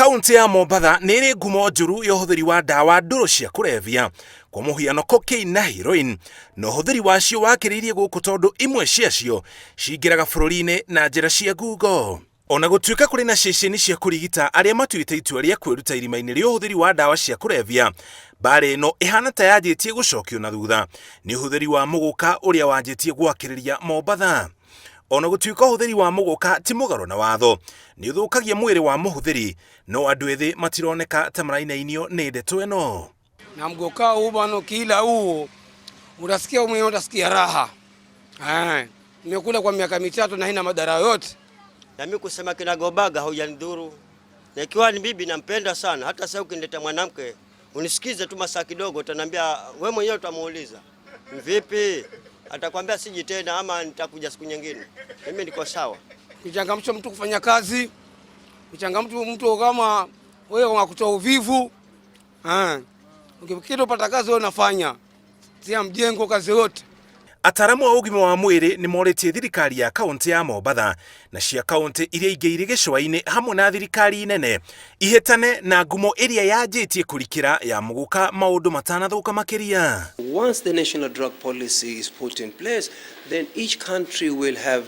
Kaunti ya Mombatha nĩ ĩrĩ ngumo njũru ya ũhũthĩri wa ndawa ndũrũ cia kũrebia, kwa mũhiano cocaine na heroin, na ũhũthĩri wacio wakĩrĩirie gũkũ tondũ imwe ciacio cingĩraga bũrũri-inĩ na njĩra cia ngungo. O na gũtuĩka kũrĩ na ceceni cia kũrigita arĩa matuĩte itua rĩa kwĩruta irima-inĩ rĩa ũhũthĩri wa ndawa cia kũrebia, mbaara ĩno ĩhana ta yanjĩtie gũcokio na thutha nĩ ũhũthĩri wa mũgũka ũrĩa wanjĩtie gwakĩrĩria Mombatha. O na gũtuĩka ũhũthĩri wa mũgũka ti mũgarũ na watho, nĩ ũthũkagia mwĩrĩ wa mũhũthĩri, no andũ ethĩ matironeka ta marainainio nĩ ndeto ĩno. Na mgoka huu bwana, kila huo utasikia mwenyewe, utasikia raha. Eh, nimekula kwa miaka 3 na haina madhara yoyote. Na mimi kusema kinagobaga haujanidhuru, na ikiwa ni bibi nampenda sana. Hata sasa ukiniletea mwanamke unisikize tu masaa kidogo, utaniambia we mwenyewe, utamuuliza vipi, atakwambia siji tena ama nitakuja siku nyingine. Mimi niko sawa. Kuchangamsha mtu kufanya kazi, kuchangamsha mtu kama wewe unakutoa uvivu. Eh, ukipata upata kazi wewe unafanya, sia mjengo, kazi yote. Ataramu a ũgima wa mwĩrĩ nĩ morĩtie thirikari ya kaunti ya Mombatha na cia kaunti iria ingĩ irĩ gĩcũa-inĩ hamwe na thirikari nene ihĩtane na ngumo ĩrĩa yanjĩtie kũrikĩra ya mũgũka maũndũ matanathũka makĩria. Once the national drug policy is put in place, then each country will have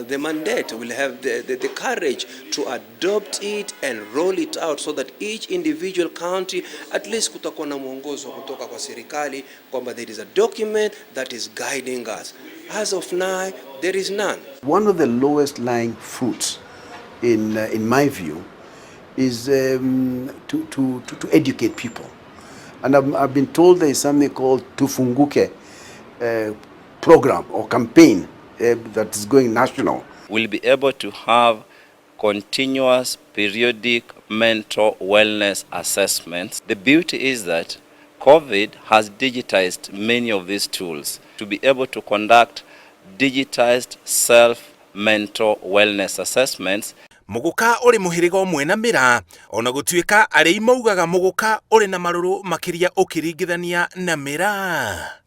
the mandate, will have the courage to adopt it and roll it out so that each individual county, at least kutakuwa na mwongozo kutoka kwa serikali kwamba there is a document that is guiding us. As of now, there is none. One of the lowest lying fruits, in my view, is to educate people. And I've been told there is something called Tufunguke program or campaign that is going national. We'll be able to have continuous periodic mental wellness assessments. The beauty is that COVID has digitized many of these tools to be able to conduct digitized self mental wellness assessments. Mũgũka ũrĩ mũhĩrĩga ũmwe na mĩraa, ona gũtuĩka arĩi maugaga mũgũka ũrĩ na marũrũ makĩria ũkĩringithania na mĩraa.